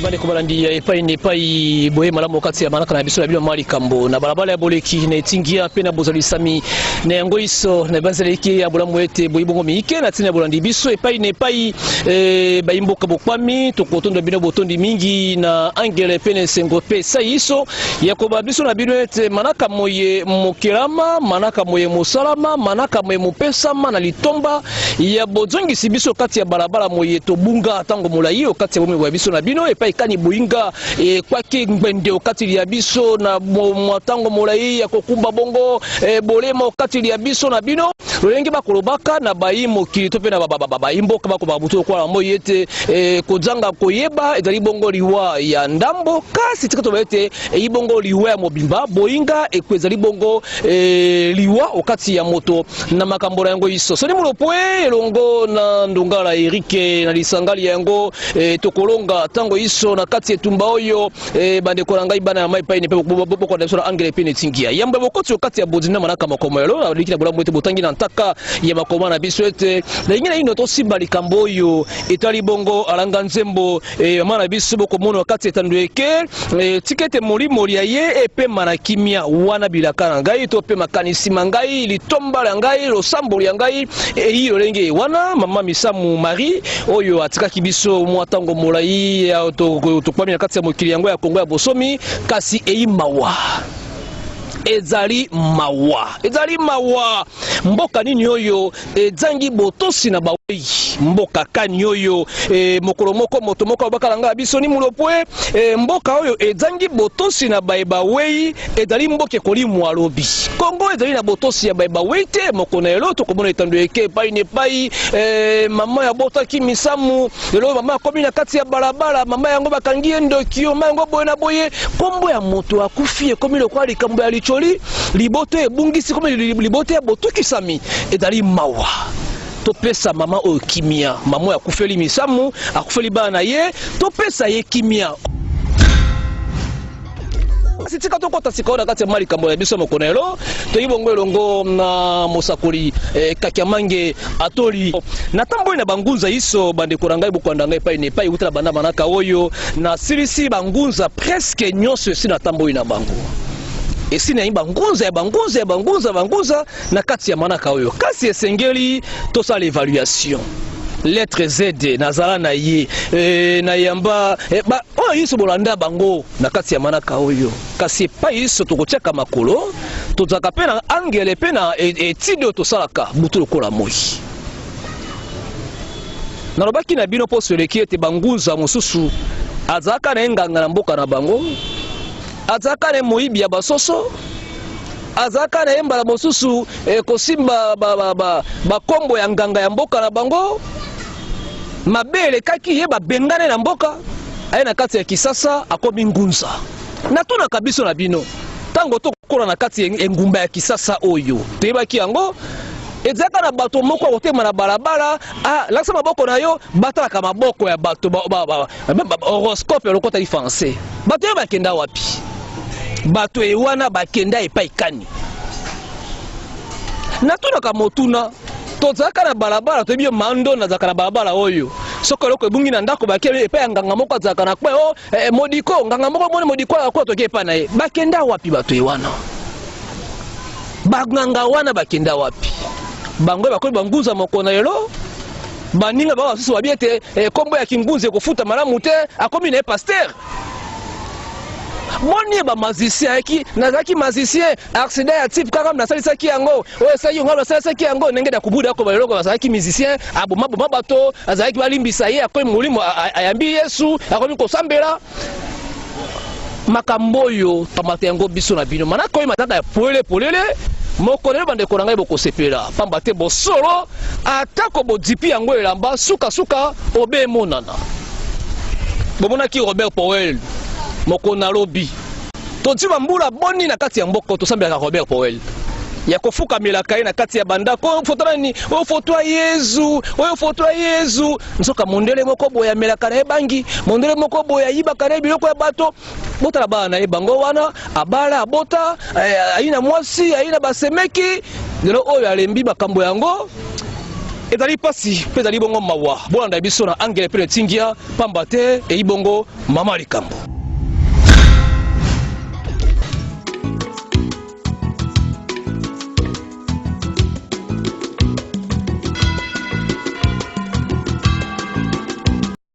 Bandeko balandi ya epai na epai, boye malamu kati ya manaka na biso na bino mwa likambo na balabala ya boleki na etingia mpe na bozalisami na yango iso na ebanzeleki ya bolamu ete boyi bongo miike na ntina ya bolandi biso epai na epai. E, bayimboka bokwami, tokotonda bino botondi mingi na angele mpe na esengo mpe esai iso ya koba biso na bino ete manaka moye mokelama, manaka moye mosalama, manaka moye mopesama na litomba ya bozongisi biso kati ya balabala moye tobunga ntango molai okati ya bomoi bwa biso na bino, epai kani boyinga ekwaki ngbende okati ya biso na mwa ntango molai ya kokumba bongo e, bolema okati ya biso na bino. Lolenge bakolobaka na bayi mokili to mpe na bayi mboka, bakobaka butu lokola moi ete e, kozanga koyeba ezali bongo liwa ya ndambo, kasi tika toba ete eyi bongo liwa ya mobimba. Boyinga ezali bongo e, liwa okati ya moto na makambo na yango iso. Soni Mulopwe elongo na Ndongala Erike na lisangali ya yango e, tokolonga ntango iso na kati etumba oyo. E, bandeko na ngai bana ya mai pai mpe bokolanda biso na angele mpe na etingia yambo ya bokoti okati ya bondimi na manaka makomo ya lelo. Naliki na bolamu ete botangi na ntaka ya makoma na biso ete nalingi naino tosimba likambo oyo etali bongo alanga nzembo e, mama na biso bokomona kati etando eke e, tika ete molimo lya ye epema na kimia. Wana bilaka na ngai to mpe makanisi ma ngai, litomba lya ngai, losambo lya ngai eyi lolenge wana mama Misamu Marie oyo atikaki biso mwa ntango molai tokwami na kati ya mokili yango ya Kongo ya bosomi. Kasi eyi mawa, ezali mawa, ezali mawa. Mboka nini oyo ezangi botosi na bawei? Mboka kani oyo e, mokolo moko moto moko abakala ngai biso ni Mulopwe e, mboka oyo ezangi botosi na baye bawei ezali mboka ekolimwa lobi. Kongo ezali na botosi ya baye bawei te. Moko na lelo tokomona etando eke epai na epai e, mama abotaki Misamu, lelo mama akomi na kati ya balabala, mama yango bakangi ye ndoki, mama yango boye na boye. Kombo ya moto akufi ekomi lokola likambo ya licoli, liboto ebungisi komi liboto ya botukisami. Ezali mawa. Topesa mama oyo kimia. Mama oyo akufeli Misamu, akufeli bana na ye, topesa ye kimia. Kasi tika tokɔta sika oyo na kati ya malikambo ya biso mokolo na lelo. Toyi bongo elongo na mosakoli eh, Kakiamange Atoli. Natamboli na bangunza iso, bandeko na ngai bokolanda ngai epai na epai wuta na banda manaka oyo nasilisi bangunza presque nyonso esi natamboli na bango, esi nayi bangunza ya bangunza ya bangunza bangunza na kati ya manaka oyo. Kasi esengeli tosala évaluation. Lettre Z nazala na ye e, na yamba e, ba, oyo yiso bolanda bango na kati ya manaka oyo. Kasi epai yiso tokotiaka makolo, tozalaka mpe na angele mpe na etide oyo tosalaka butu lokola moi. Nalobaki na bino mposo eleki ete bangunza mosusu azalaka na ye nganga na mboka na bango, azalaka na ye moyibi ya basoso, azalaka na ye mbala mosusu eh, kosimba bakombo ba, ba, ba ya nganga ya mboka na bango. Mabe elekaki ye, babengane na mboka, aye na kati ya Kisasa, akomi ngunza. Natunaka biso na bino, ntango tokola na kati ya engumba ya Kisasa oyo toyebaki yango, ezalaka na bato moko akotema na balabala, ah, lakisa maboko na yo, batalaka maboko ya bato, horoscope ya lokota français. Bato oyo bakenda wapi? Bato e wana bakenda epai kani? Natunaka motuna. Tozalaka na balabala, toyebi yo mando nazalaka na balabala oyo, soki eloko ebungi na ndako, bake epai ya nganga moko azalaka na kwe o eh, modiko, nganga moko moni modiko akwa, toke epai na ye. Bakenda wapi bato e wana? Banganga wana bakenda wapi? Bango bakomi bangunza moko na lelo. Baninga bango basusu babi ete kombo ya kingunza ekofuta malamu te, akomi na ye pasteur. Boni ye bamagicien ayaki, nazalaki magicien, accident ya type kaka nasalisaki yango, oyo esalaki ngai nasalisaki yango ndenge na kubuda akoba eloko. Azalaki musicien, abomaboma bato, azalaki balimbisa ye, akomi molimo, ayambi Yesu, akomi kosambela. Makambo oyo kamata yango biso na bino manaka oyo mataka ya polele polele. Mokolo lelo bandeko na ngai bokosepela, pamba te bosolo atako bodipi yango elamba, sukasuka obe emonana. Bomonaki Robert Powell mokolo nalobi, tozwi bambula boni na kati ya mboka tosambelaka Robert Powell ya kofukamelaka ye na kati ya bandako. Oyo foto nani? Oyo foto ya Yezu, oyo foto ya Yezu. Nzoka mondele moko boye amelaka na ye bangi, mondele moko boye ayibaka na ye biloko ya bato. Botala bana na ye bango wana, abala, abota, ayi na mwasi, ayi na basemeki. Lelo oyo alembi makambo yango. Ezali mpasi mpe ezali bongo mawa. Bolanda biso na angele mpe na etingia, pamba te eyi bongo mama likambo.